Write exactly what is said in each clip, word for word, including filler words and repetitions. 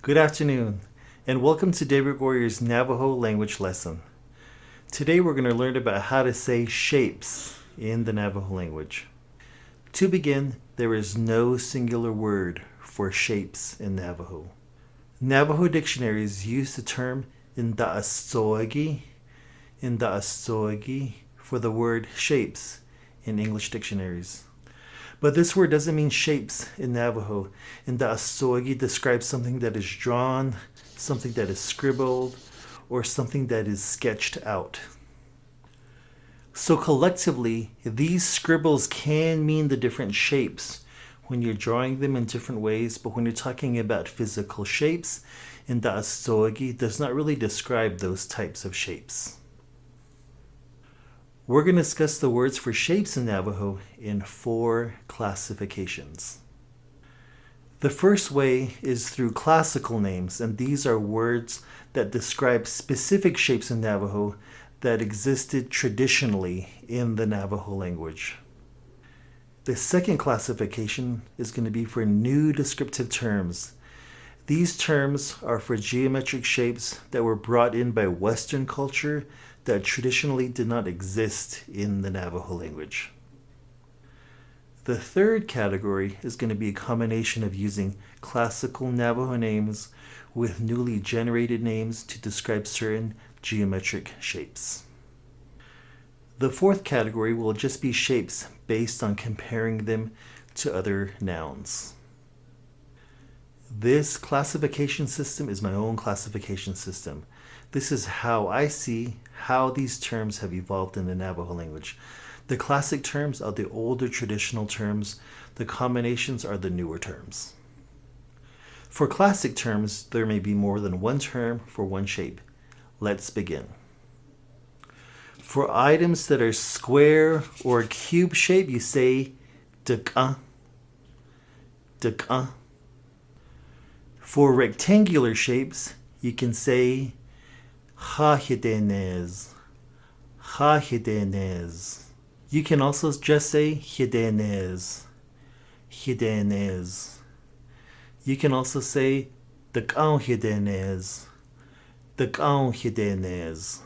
Good afternoon, and welcome to Daybreak Warrior's Navajo language lesson. Today we're going to learn about how to say shapes in the Navajo language. To begin, there is no singular word for shapes in Navajo. Navajo dictionaries use the term nda'asogi, nda'asogi for the word shapes in English dictionaries. But this word doesn't mean shapes in Navajo. Nda'asogi describes something that is drawn, something that is scribbled, or something that is sketched out. So collectively, these scribbles can mean the different shapes when you're drawing them in different ways, but when you're talking about physical shapes, nda'asogi does not really describe those types of shapes. We're going to discuss the words for shapes in Navajo in four classifications. The first way is through classical names, and these are words that describe specific shapes in Navajo that existed traditionally in the Navajo language. The second classification is going to be for new descriptive terms. These terms are for geometric shapes that were brought in by Western culture that traditionally did not exist in the Navajo language. The third category is going to be a combination of using classical Navajo names with newly generated names to describe certain geometric shapes. The fourth category will just be shapes based on comparing them to other nouns. This classification system is my own classification system. This is how I see how these terms have evolved in the Navajo language. The classic terms are the older traditional terms. The combinations are the newer terms. For classic terms, there may be more than one term for one shape. Let's begin. For items that are square or cube shape, you say dka, dka. For rectangular shapes, you can say hahidenez, hahidenez. You can also just say hidenez, hidenez. You can also say dkau hidenez, dkau hidenez.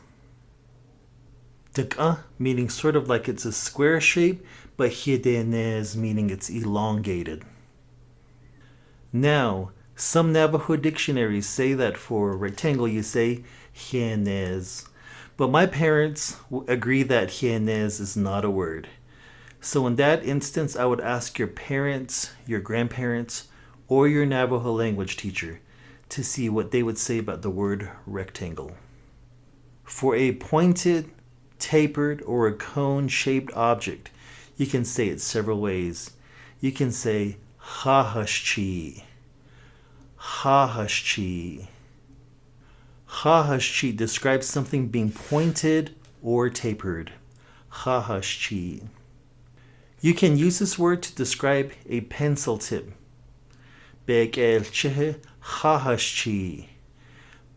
Dka meaning sort of like it's a square shape, but hidenez meaning it's elongated. Now, some Navajo dictionaries say that for rectangle you say hienez, but my parents w- agree that hienez is not a word. So in that instance, I would ask your parents, your grandparents, or your Navajo language teacher to see what they would say about the word rectangle. For a pointed, tapered, or a cone-shaped object, you can say it several ways. You can say hahashchi, hahashchi. Hahashchi describes something being pointed or tapered. Hahashchi. You can use this word to describe a pencil tip. Bek el chehe hahashchi.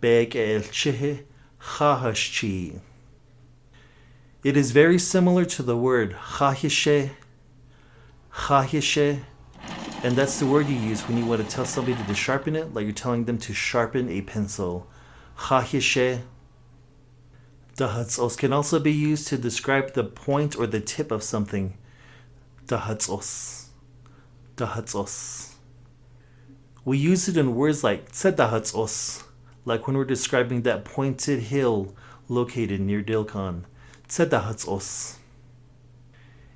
Bek el chehe hahashchi. It is very similar to the word hahishe, hahishe, and that's the word you use when you want to tell somebody to sharpen it, like you're telling them to sharpen a pencil. Hahishe. Dahatzos can also be used to describe the point or the tip of something. Dahatzos. Dahatzos. We use it in words like tsedahatzos, like when we're describing that pointed hill located near Dilkon. Tsedahatzos.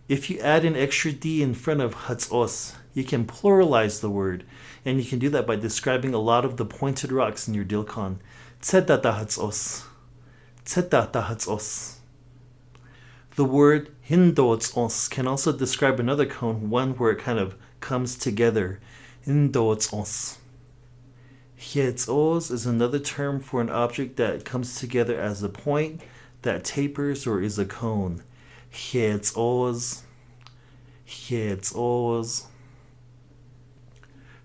If you add an extra D in front of hatzos, you can pluralize the word, and you can do that by describing a lot of the pointed rocks near Dilkon. Tsedadahatzos. Tsedadahatzos. The word hindotzos can also describe another cone, one where it kind of comes together. Hindotzos. Hietsos is another term for an object that comes together as a point that tapers or is a cone. Hietsos. Hietsos.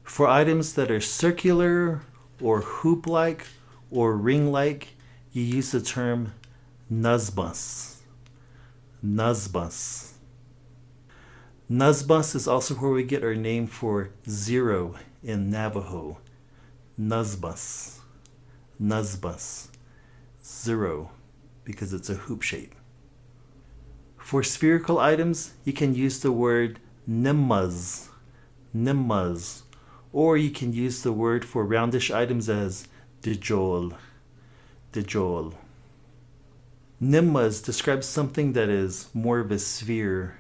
For items that are circular or hoop-like or ring-like, you use the term nazbas. Nazbas. Nasbas is also where we get our name for zero in Navajo. Nasbas. Nasbas. Zero, because it's a hoop shape. For spherical items, you can use the word nimmaz. Nimmaz. Or you can use the word for roundish items as dijol. Dijol. Nimmaz describes something that is more of a sphere,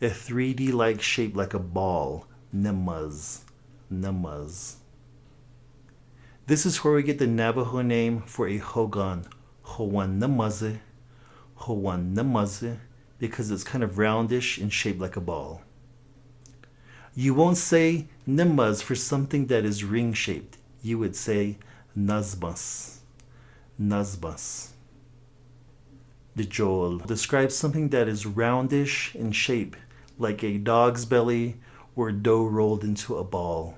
a three D-like shape like a ball. Nimmaz. Nimmaz. This is where we get the Navajo name for a hogan, howan nimmaz, howan nimmaz, because it's kind of roundish and shaped like a ball. You won't say nimmaz for something that is ring-shaped. You would say nasbas. Nasbas. Dijol describes something that is roundish in shape, like a dog's belly or dough rolled into a ball.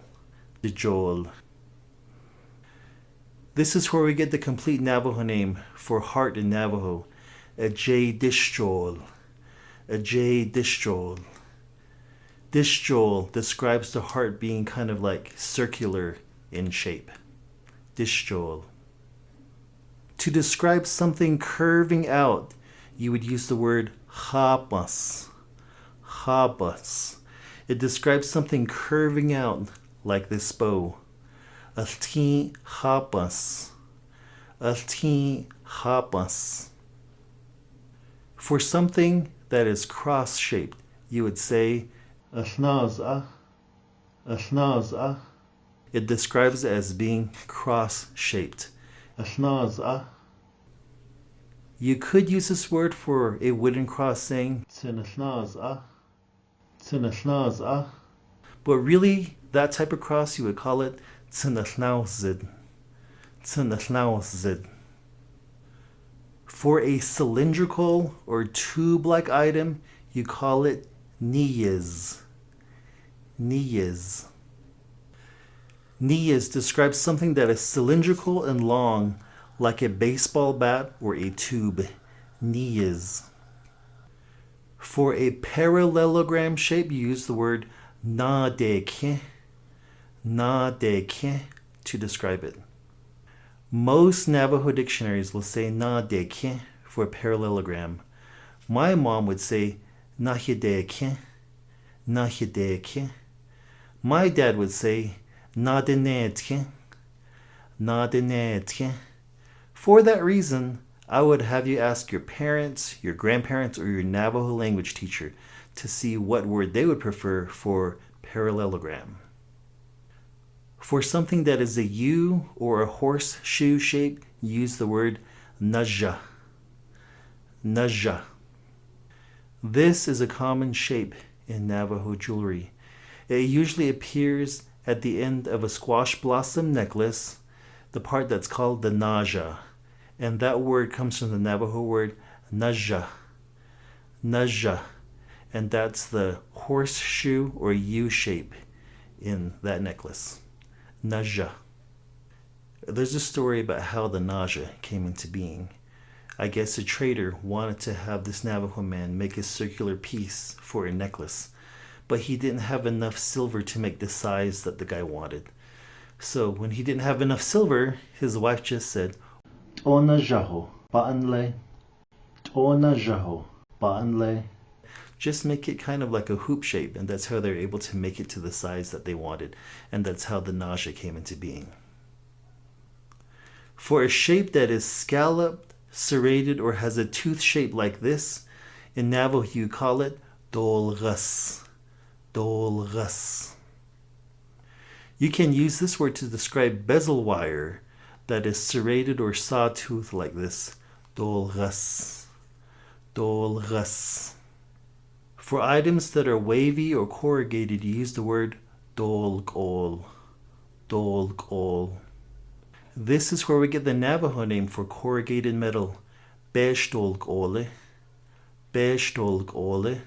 Dijol. This is where we get the complete Navajo name for heart in Navajo, ajay dishjol. Ajay dishjol. Dishjol describes the heart being kind of like circular in shape. Dishjol. To describe something curving out, you would use the word hapas. Hapas. It describes something curving out like this bow. Alti hapas. Alti hapas. For something that is cross-shaped, you would say, alnaz ah. Alnaz ah. It describes it as being cross-shaped. Alnaz ah. You could use this word for a wooden cross, saying, tsin alnaz ah. Tsin alnaz ah. But really, that type of cross, you would call it tsin alnau zid. Tsin alnau zid. For a cylindrical or tube-like item, you call it niyiz. Niyiz. Niyiz describes something that is cylindrical and long, like a baseball bat or a tube. Niyiz. For a parallelogram shape, you use the word nadekhe. Nadekhe to describe it. Most Navajo dictionaries will say nadekhe for a parallelogram. My mom would say nahidekhe, nahidekhe. My dad would say nadenethe, nadenethe. For that reason, I would have you ask your parents, your grandparents, or your Navajo language teacher to see what word they would prefer for parallelogram. For something that is a U or a horseshoe shape, use the word naja. Naja. This is a common shape in Navajo jewelry. It usually appears at the end of a squash blossom necklace, the part that's called the naja. And that word comes from the Navajo word naja. Naja. And that's the horseshoe or U shape in that necklace. Naja. There's a story about how the naja came into being. I guess a trader wanted to have this Navajo man make a circular piece for a necklace, but he didn't have enough silver to make the size that the guy wanted. So when he didn't have enough silver, his wife just said, "Tona jaho, pa'an le." Tona jaho, pa'an le. Just make it kind of like a hoop shape, and that's how they're able to make it to the size that they wanted, and that's how the naja came into being. For a shape that is scalloped, serrated, or has a tooth shape like this, in Navajo you call it dolgas. Dolgas. You can use this word to describe bezel wire that is serrated or sawtooth like this. Dolgas. Dolgas. For items that are wavy or corrugated, you use the word dolkol. Dolkol. This is where we get the Navajo name for corrugated metal. Besh dolkole. Besh dolkole.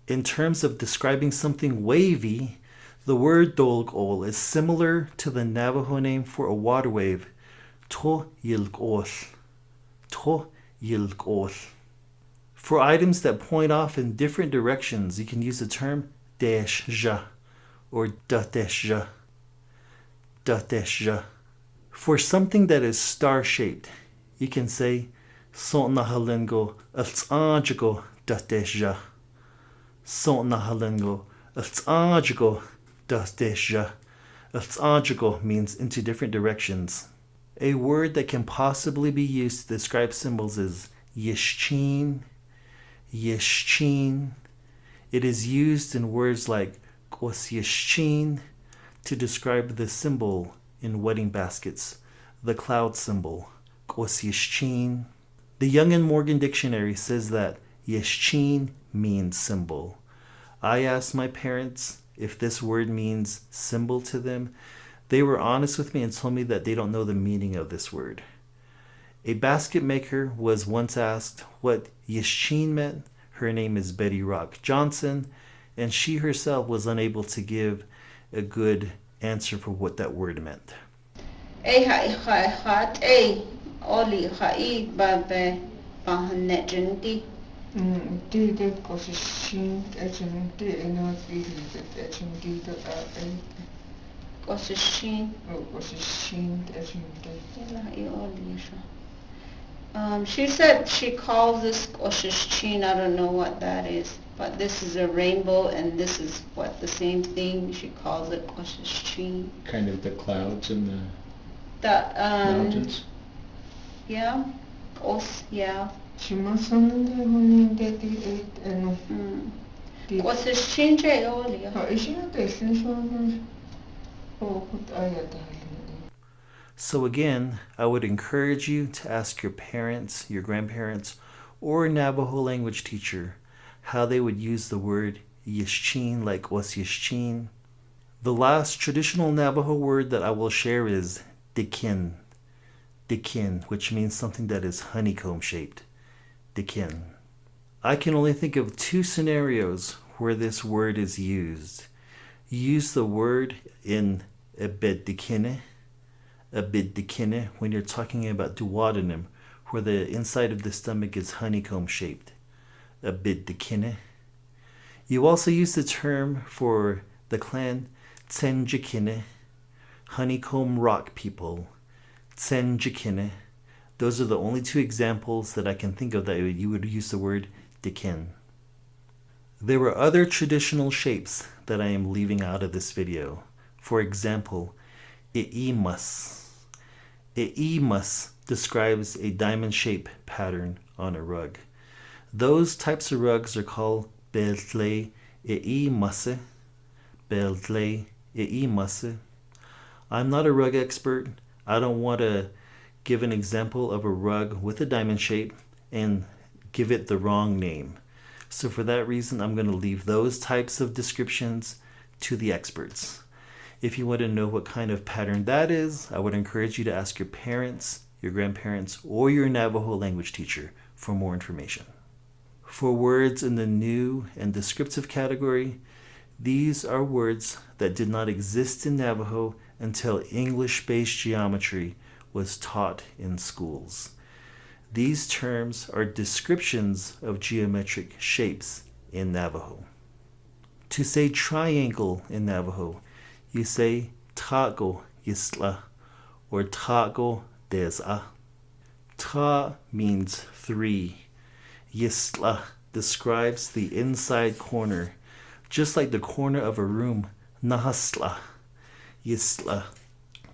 In terms of describing something wavy, the word dolkol is similar to the Navajo name for a water wave, to yilkol. To yilkol. For items that point off in different directions, you can use the term deshja or duteshja. Duteshja. For something that is star-shaped, you can say, "Sona halengo altsajgo duteshja." Sona halengo altsajgo duteshja. Altsajgo means into different directions. A word that can possibly be used to describe symbols is yishchin. Yishchin. It is used in words like k'osyishchin to describe the symbol in wedding baskets, the cloud symbol, k'osyishchin. The Young and Morgan Dictionary says that yishchin means symbol. I asked my parents if this word means symbol to them. They were honest with me and told me that they don't know the meaning of this word. A basket maker was once asked what yishchin meant. Her name is Betty Rock Johnson, and she herself was unable to give a good answer for what that word meant. Ei ha i ha i ha ei oli ha i ba be ba han ne jin di. Mm, di de k'osyishchin, eh, jin di, eh, no, di di de, eh, jin di de, ah, eh. K'osyishchin. Oh, k'osyishchin, eh, jin di. Ei la i oli sha. Um, she said she calls this k'osyishchin. I don't know what that is, but this is a rainbow, and this is what, the same thing. She calls it k'osyishchin. Kind of the clouds and the The, um, mountains? Yeah. Os, yeah. Shimasan de huni de di et eno. Mm. Di. K'osyishchin che oli ya. Ha, ishi na de sin shon. Oh, kut aya ta. So again, I would encourage you to ask your parents, your grandparents, or Navajo language teacher how they would use the word yishchin, like k'osyishchin. The last traditional Navajo word that I will share is dikin. Dikin, which means something that is honeycomb shaped. Dikin. I can only think of two scenarios where this word is used. You use the word in abed dikine, abed dikine, when you're talking about duodenum, where the inside of the stomach is honeycomb shaped. Abed dikine. You also use the term for the clan Tsenjikine, honeycomb rock people. Tsenjikine. Those are the only two examples that I can think of that you would use the word dikin. There were other traditional shapes that I am leaving out of this video. For example, iimas. Iimas describes a diamond shape pattern on a rug. Those types of rugs are called beldle iimase. Beldle iimase. I'm not a rug expert. I don't want to give an example of a rug with a diamond shape and give it the wrong name. So for that reason, I'm going to leave those types of descriptions to the experts. If you want to know what kind of pattern that is, I would encourage you to ask your parents, your grandparents, or your Navajo language teacher for more information. For words in the new and descriptive category, these are words that did not exist in Navajo until English-based geometry was taught in schools. These terms are descriptions of geometric shapes in Navajo. To say triangle in Navajo, you say tago yisla or tago deza. Ta means three. Yisla describes the inside corner, just like the corner of a room. Nahasla. Yisla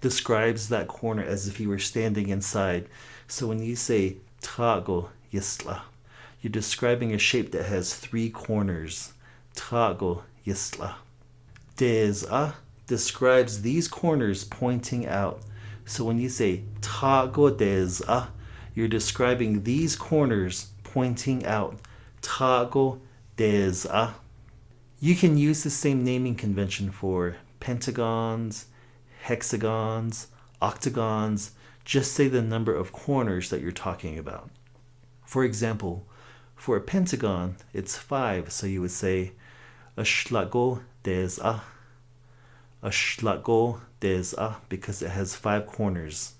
describes that corner as if you were standing inside. So when you say tago yisla, you're describing a shape that has three corners. Tago yisla. Deza describes these corners pointing out. So when you say tago deza, you're describing these corners pointing out. Tago deza. You can use the same naming convention for pentagons, hexagons, octagons. Just say the number of corners that you're talking about. For example, for a pentagon, it's five, so you would say, "Ashlago deza." Ashlago deza, because it has five corners.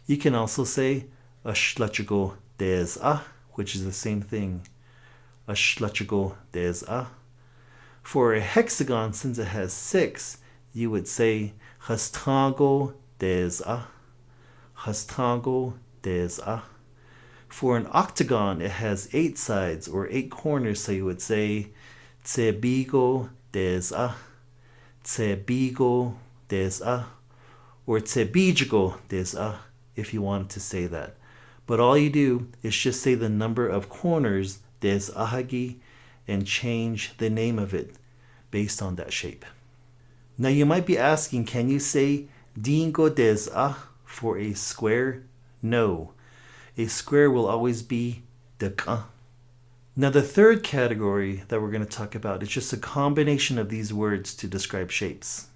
You can also say, "Ashlachigo deza," which is the same thing. Ashlachago dezah. For a hexagon, since it has six, you would say hastago dezah. Hastago dezah. For an octagon, it has eight sides or eight corners, so you would say tsebigo dezah. Tsebigo dezah. Or tsebijago dezah, if you wanted to say that. But all you do is just say the number of corners, dezahagi, and change the name of it based on that shape. Now you might be asking, can you say dingo dezah for a square? No. A square will always be dekah. Now the third category that we're going to talk about is just a combination of these words to describe shapes.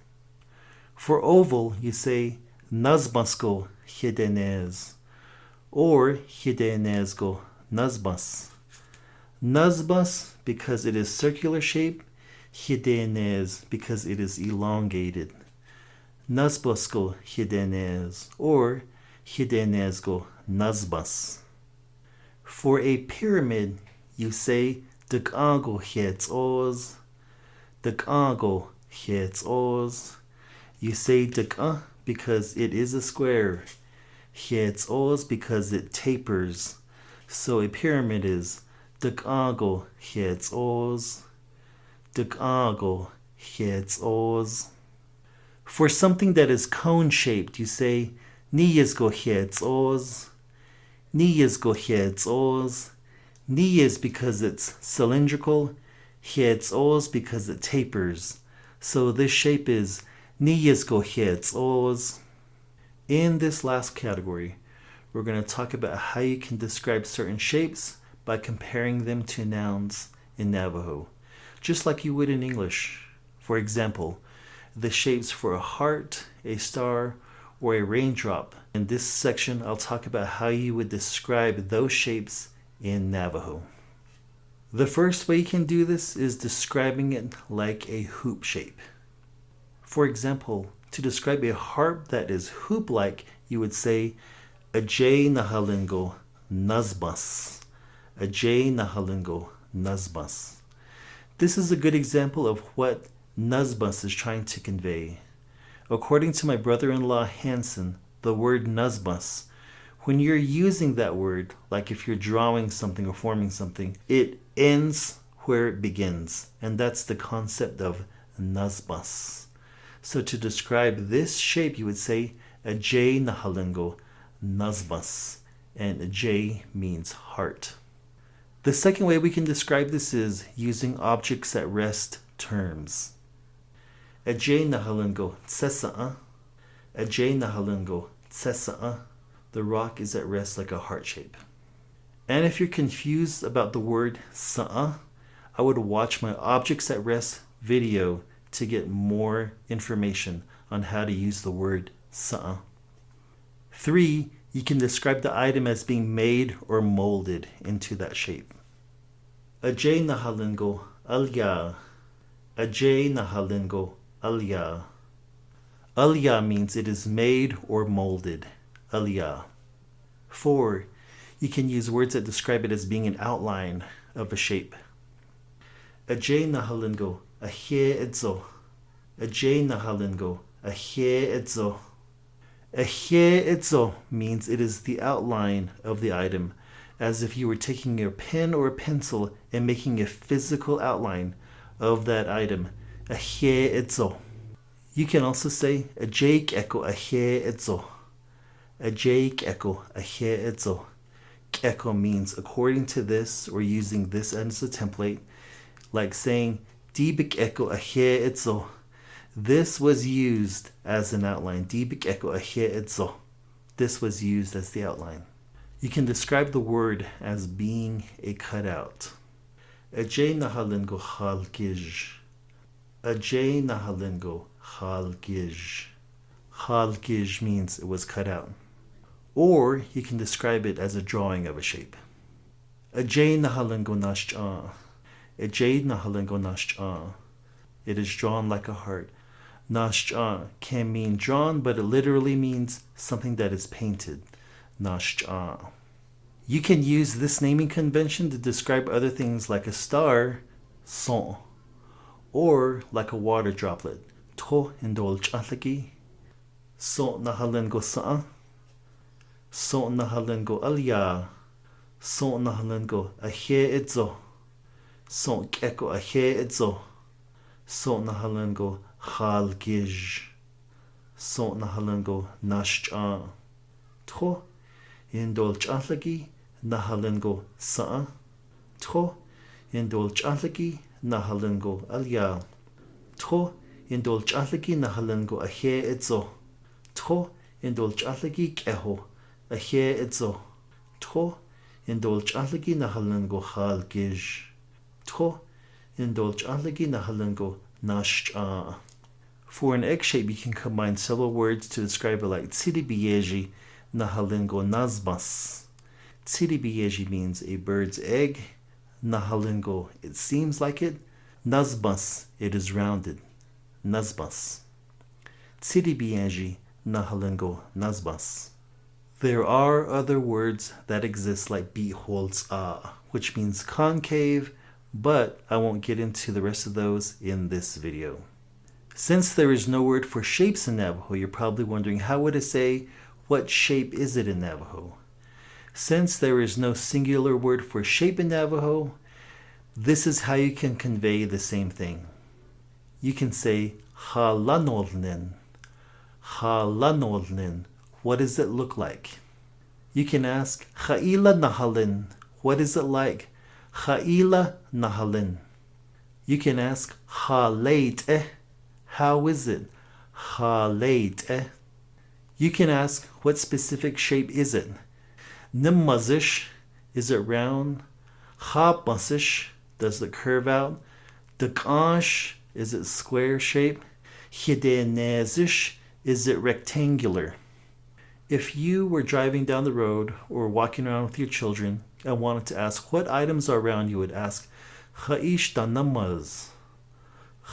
For oval, you say nazbasko hidenez, or hidenezgo nazbas. Nazbas because it is circular shape, hidenez because it is elongated. Nazbasko hidenez, or hidenezgo nazbas. For a pyramid, you say dekago hietsoz. Dekago hietsoz. You say deka because it is a square. Hietsoz because it tapers. So a pyramid is dekago hietsoz. Dekago hietsoz. For something that is cone shaped, you say niyezgo hietsoz. Niyezgo hietsoz. Niyez because it's cylindrical. Hietsoz because it tapers. So this shape is niyezgo hietsoz. In this last category, we're going to talk about how you can describe certain shapes by comparing them to nouns in Navajo, just like you would in English. For example, the shapes for a heart, a star, or a raindrop. In this section, I'll talk about how you would describe those shapes in Navajo. The first way you can do this is describing it like a hoop shape. For example, to describe a harp that is hoop-like, you would say, ajay nahalingo nazbas. Ajay nahalingo nazbas. This is a good example of what nazbas is trying to convey. According to my brother-in-law Hanson, the word nazbas, when you're using that word, like if you're drawing something or forming something, it ends where it begins, and that's the concept of nazbas. So to describe this shape, you would say, ajay nahalingo nazbas, and ajay means heart. The second way we can describe this is using objects at rest terms. Ajay nahalingo tsesa. Ajay nahalingo tsesa. The rock is at rest like a heart shape. And if you're confused about the word sa'a, I would watch my objects at rest video to get more information on how to use the word sa'a. Three, you can describe the item as being made or molded into that shape. Ajay nahalingo alya. Ajay nahalingo alya. Alya means it is made or molded. Alya. Four, you can use words that describe it as being an outline of a shape. Ajay nahalingo ahie edzo. Ajay nahalingo ahie edzo. Ahie edzo means it is the outline of the item, as if you were taking your pen or a pencil and making a physical outline of that item. Ahie edzo. You can also say, ajay keko ahie edzo. Ajay keko ahie edzo. Keko means according to this or using this as a template, like saying, dibik keko ahie edzo. This was used as an outline. Dibik keko ahie edzo. This was used as the outline. You can describe the word as being a cutout. Ajay nahalingo halkij. Ajay nahalingo halkij. Halkij means it was cut out. Or you can describe it as a drawing of a shape. Ajay nahalingo nashcha. Ajay nahalingo nashcha. It is drawn like a heart. Nashcha can mean drawn, but it literally means something that is painted. Nashcha. You can use this naming convention to describe other things like a star, soh, or like a water droplet, thoh indol chahlaki. Soh nahalin ko sa, soh nahalin ko alya, soh nahalin ko ahe etzo, soh keko ahe etzo, soh nahalin ko hal kij, soh nahalin ko nash cha. Thoh indol chahlaki nahalin ko sa. Thoh indol chahlaki nahalin ko alya. Thoh indol chahlaki nahalin ko ahe etzo. Thoh indol chahlaki keho ahe etzo. Thoh indol chahlaki nahalin ko hal kij. Thoh indol chahlaki nahalin ko nash cha. For an egg shape, you can combine several words to describe it, like tsili biyeji nahalin ko nasbas. Tsili biyeji means a bird's egg. Nahalin ko, it seems like it. Nasbas, it is rounded. Nasbas. Tsili biyeji nahalin ko nasbas. There are other words that exist like bihol ts'a, which means concave, but I won't get into the rest of those in this video. Since there is no word for shapes in Navajo, you're probably wondering, how would I say, "What shape is it?" in Navajo? Since there is no singular word for shape in Navajo, this is how you can convey the same thing. You can say, "Halanolnen." Halanolnen. What does it look like? You can ask, "Ha'ila nahalin." What is it like? Ha'ila nahalin. You can ask, "Haleit'e." How is it? Haleit'e. You can ask, "What specific shape is it?" Nimmazish, is it round? Habmazish, does it curve out? Dak'ansh, is it square shape? Hidenezish, is it rectangular? If you were driving down the road or walking around with your children and wanted to ask what items are round, you would ask, "Ha'ish danamaz."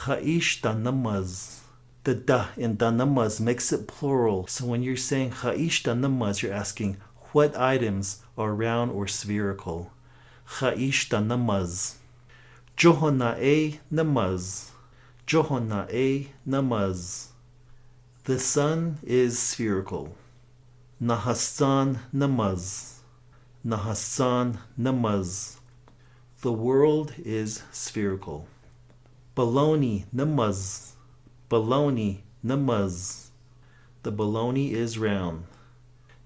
Ha'ish danamaz. The da in danamaz makes it plural. So when you're saying "Ha'ish danamaz," you're asking, "What items are round or spherical?" Ha'ish danamaz. Johona'e namaz. Johona'e namaz. The sun is spherical. Nahassan namaz. Nahassan namaz. The world is spherical. Baloney namaz. Baloney namaz. The baloney is round.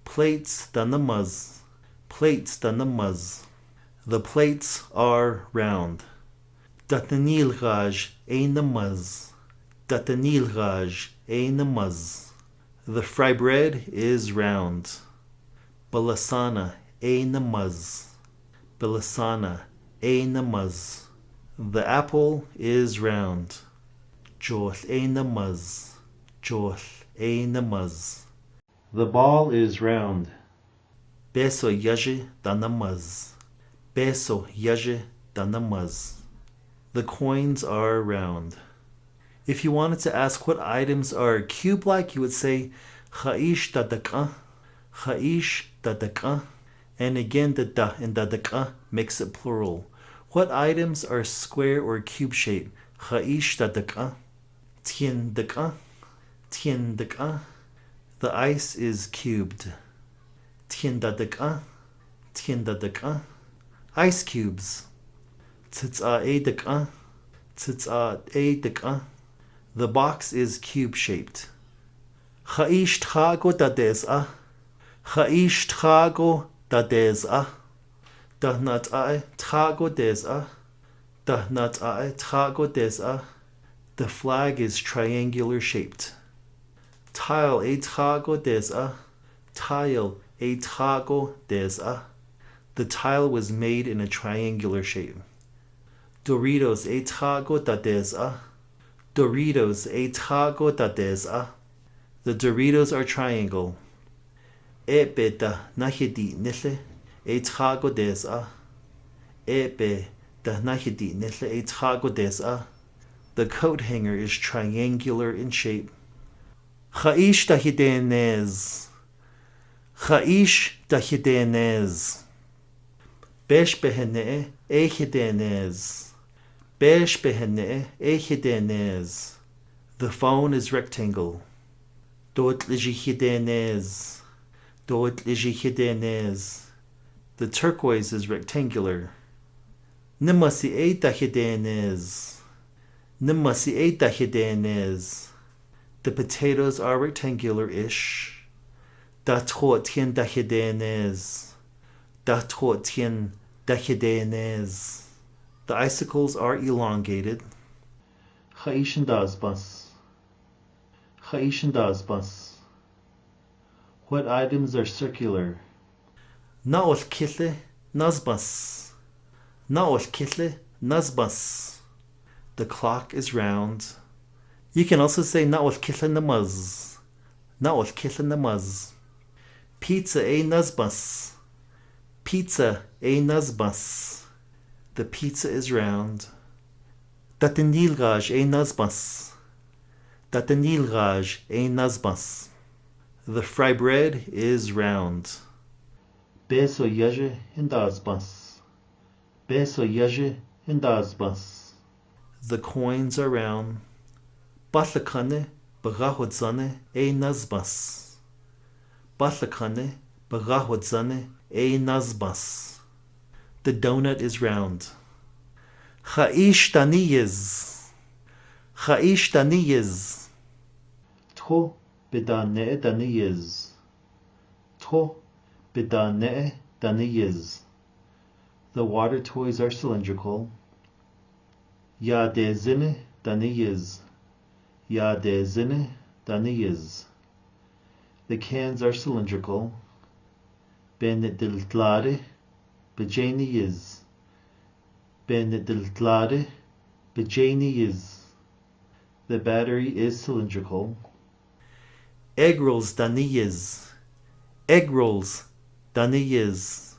Plates danamaz. Plates danamaz. The plates are round. Datanil gaj e namaz. Datanil gaj e namaz. The fry bread is round. Balasana e namaz. Balasana e namaz. The apple is round. Jol e namaz. Jol e namaz. The ball is round. Peso yaje danamaz. Peso yaje danamaz. The coins are round. If you wanted to ask what items are cube-like, you would say, "Ha'ish dadak'a, ha'ish dadak'a." And again, the da in dadak'a makes it plural. What items are square or cube shape? Ha'ish dadak'a. Tien dak'a, tien dak'a. The ice is cubed. Tien dadak'a, tien dadak'a. Ice cubes. Tsitsa e dak'a, tsitsa e dak'a. The box is cube-shaped. Ha'ish thago dades'a. Ha'ish thago dades'a. Dahnat ae thago des'a. Dahnat ae thago des'a. The flag is triangular shaped. Tile e thago des'a. Tile e thago des'a. The tile was made in a triangular shape. Doritos e thago dades'a. Doritos e thago dades'a. The Doritos are triangle. Epe dahnahidi nile e thago des'a. Epe dahnahidi nile e thago des'a. The coat hanger is triangular in shape. Ha'ish dahidenez. Ha'ish dahidenez. Beige pehene e hidenes. Beige pehene e hidenes. The phone is rectangle. Dot liji hidenes. Dot liji hidenes. The turquoise is rectangular. Nemasi e da hidenes. Nemasi e da hidenes. The potatoes are rectangular-ish. Da tho tien da hidenes. Da tho tien da hidenes. The icicles are elongated. Haish ndasbas. Haish ndasbas. What items are circular? Naol kile nasbas. Naol kile nasbas. The clock is round. You can also say naol kile namaz. Naol kile namaz. Pizza e nasbas. Pizza e nasbas. The pizza is round. Tatanil gaj e nasbas. Tatanil gaj e nasbas. The fry bread is round. Peso yaje ndasbas. Peso yaje ndasbas. The coins are round. Patlakane pagahodzane e nasbas. Patlakane pagahodzane e nasbas. The donut is round. Haish daniyez. Haish daniyez. Tho pedane daniyez. Tho pedane daniyez. The water toys are cylindrical. Yadezine daniyez. Yadezine daniyez. The cans are cylindrical. Benediltlare pejeniyez. Benediltlare pejeniyez. The battery is cylindrical. Egg rolls daniyez. Egg rolls daniyez.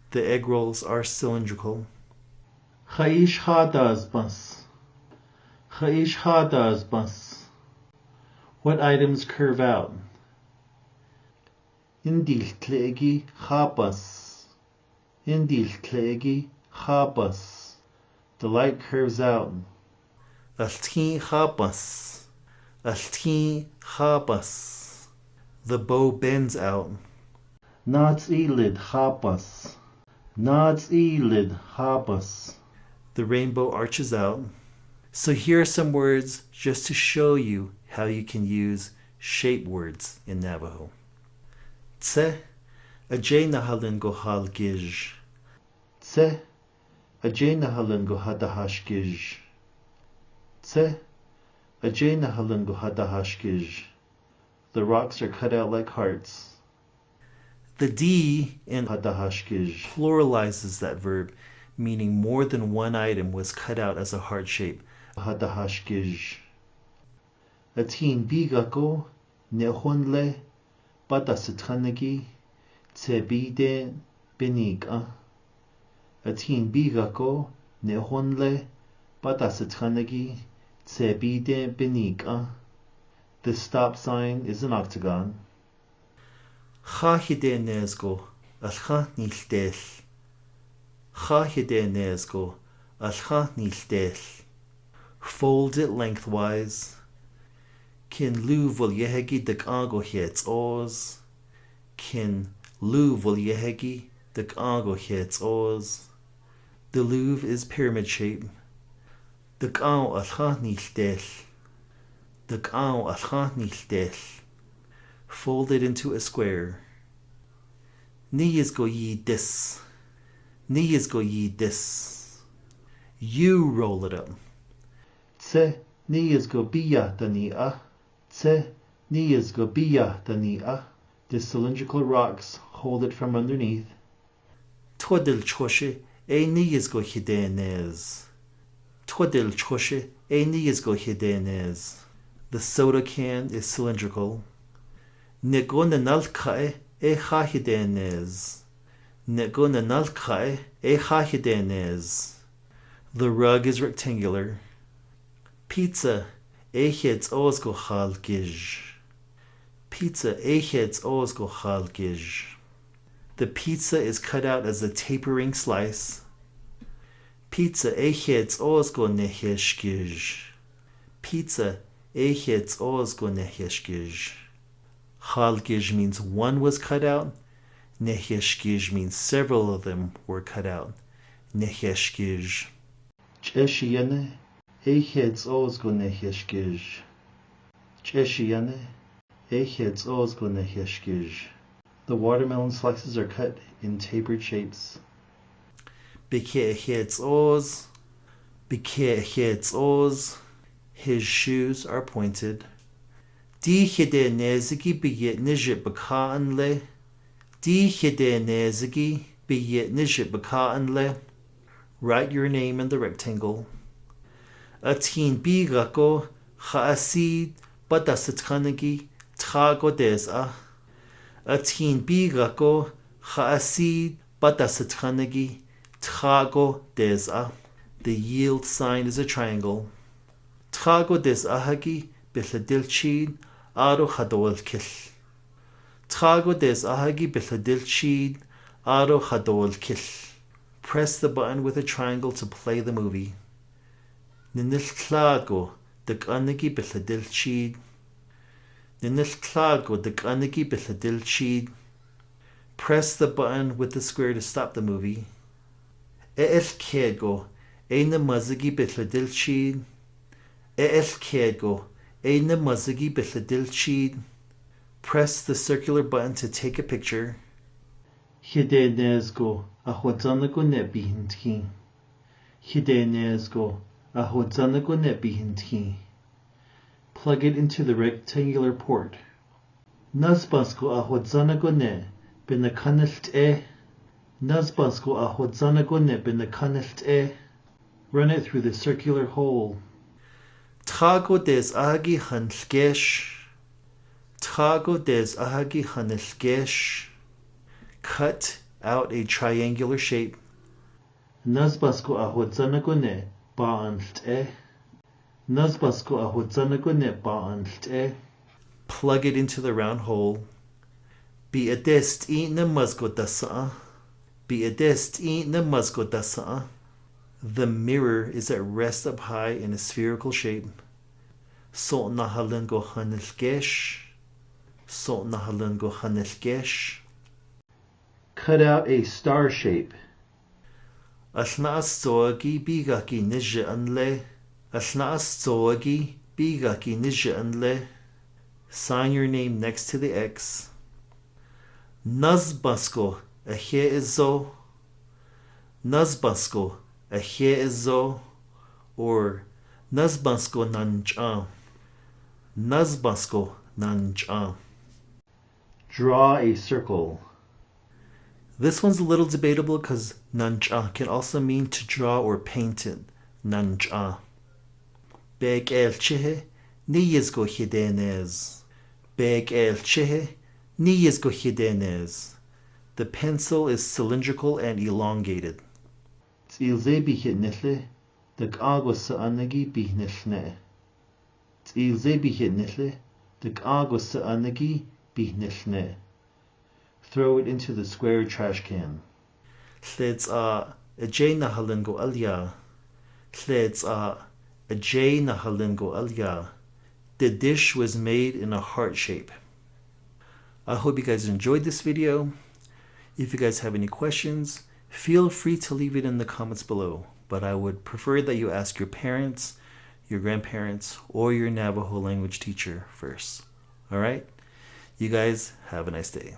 The egg rolls are cylindrical. Haish hadasbas. Haish hadasbas. What items curve out? Ndiltlegi habas. Ndiltlegi habas. The light curves out. Alti habas. Alti habas. The bow bends out. Natsilid habas. Natsilid habas. The rainbow arches out. So here are some words just to show you how you can use shape words in Navajo. Tse, ajay nahalun go hal gij. Tse, ajay nahalun go hadahash gij. Tse, ajay nahalun go hadahash gij. The rocks are cut out like hearts. The D in hadahash gij pluralizes that verb, meaning more than one item was cut out as a heart shape. Hadahash gij. Atin bigako nehonle pata sethanagi tse bide benika. Atin bigako nehonle pata sethanagi tse bide benika. The stop sign is an octagon. Kha hide nesgo alkha niltel. Kha hide nesgo alkha niltel. Fold it lengthwise. Kin lu vol yehegi dek ago hets oz. Kin lu vol yehegi dek ago hets oz. The loaf is pyramid shape. Dek ao alkha niltel. Dek ao alkha niltel. Fold it into a square. Niyis go yi dis. Niyis go yi dis. You roll it up. Tse niyis go biya tani a. Tse niyis go biya tani a. The cylindrical rocks hold it from underneath. Todil choshe e niyis go hidenez. Todil choshe e niyis go hidenez. The soda can is cylindrical. Neko nanal kae e ha hidenez. Neko nanal kae e ha hidenez. The rug is rectangular. Pizza e hets oz go hal gij. Pizza e hets oz go hal gij. The pizza is cut out as a tapering slice. Pizza ei hie tx'oos ko ne hie shkij. Pizza ei hie tx'oos ko ne hie shkij. Halkij means one was cut out. Ne hie shkij means several of them were cut out. Ne hie shkij. Ch'e shiyan e, ei hie tx'oos ko ne hie shkij. Ch'e shiyan e, ei hie tx'oos ko ne hie shkij. The watermelon slices are cut in tapered shapes. Bikhe hie tx'oos. Bikhe hie tx'oos. His shoes are pointed. Di hie de nezegi biyet nijit baka'n le. Di hie de nezegi biyet nijit baka'n le. Write your name in the rectangle. Atin bi gako ha asi bata satkanegi tha ko des a. Atin bi gako ha asi bata satkanegi tha ko des a. The yield sign is a triangle. Tha ko des ahagi bithadil chid aro hadol kil. Tha ko des ahagi bithadil chid aro hadol kil. Press the button with a triangle to play the movie. Ninil tha ko dak anagi bithadil chid. Ninil tha ko dak anagi bithadil chid. Press the button with the square to stop the movie. E el khe ko ei na mazagi bithadil chid. E el khe ko ei na mazagi bithadil chid. Press the circular button to take a picture. Hie de nes ko a hodzana ko ne bihin tki. Hie de nes ko a hodzana ko ne bihin tki. Plug it into the rectangular port. Nasbas ko a hodzana ko ne bina kanel te. Nasbas ko a hodzana ko ne bina kanel te. Run it through the circular hole. Tha ko des ahagi han lgesh. Tha ko des ahagi han lgesh. Cut out a triangular shape. Nasbas ko a hodzana ko ne ba an te. Nasbas ko a hodzana ko ne ba an te. Plug it into the round hole. Bi a des ti na mas ko dasa. Bi a des ti na mas ko dasa. The mirror is at rest up high in a spherical shape. So na halen ko han lgesh. So na halen ko han lgesh. Cut out a star shape. Alna as soagi bigaki nijit an le. Alna as soagi bigaki nijit an le. Sign your name next to the X. Nasbas ko a hie izo. Nasbas ko a hie izo. Or nasbas ko nan cha. Nasbas ko nan cha. Draw a circle. This one's a little debatable 'cause nan cha can also mean to draw or paint it. Nan cha. Bek el chehe, ni yes go hie de nes. Bek el chehe, ni yes go hie de nes. The pencil is cylindrical and elongated. Tsil ze bi hie ne le, dak a go sa anagi bi ne le. Tsil ze bi hie ne le, dak a go sa anagi bi ne le. Throw it into the square trash can. Hle tsa a jei na halen go alia. Hle tsa a jei na halen go alia. The dish was made in a heart shape. I hope you guys enjoyed this video. If you guys have any questions, feel free to leave it in the comments below, but I would prefer that you ask your parents, your grandparents, or your Navajo language teacher first. All right? You guys have a nice day.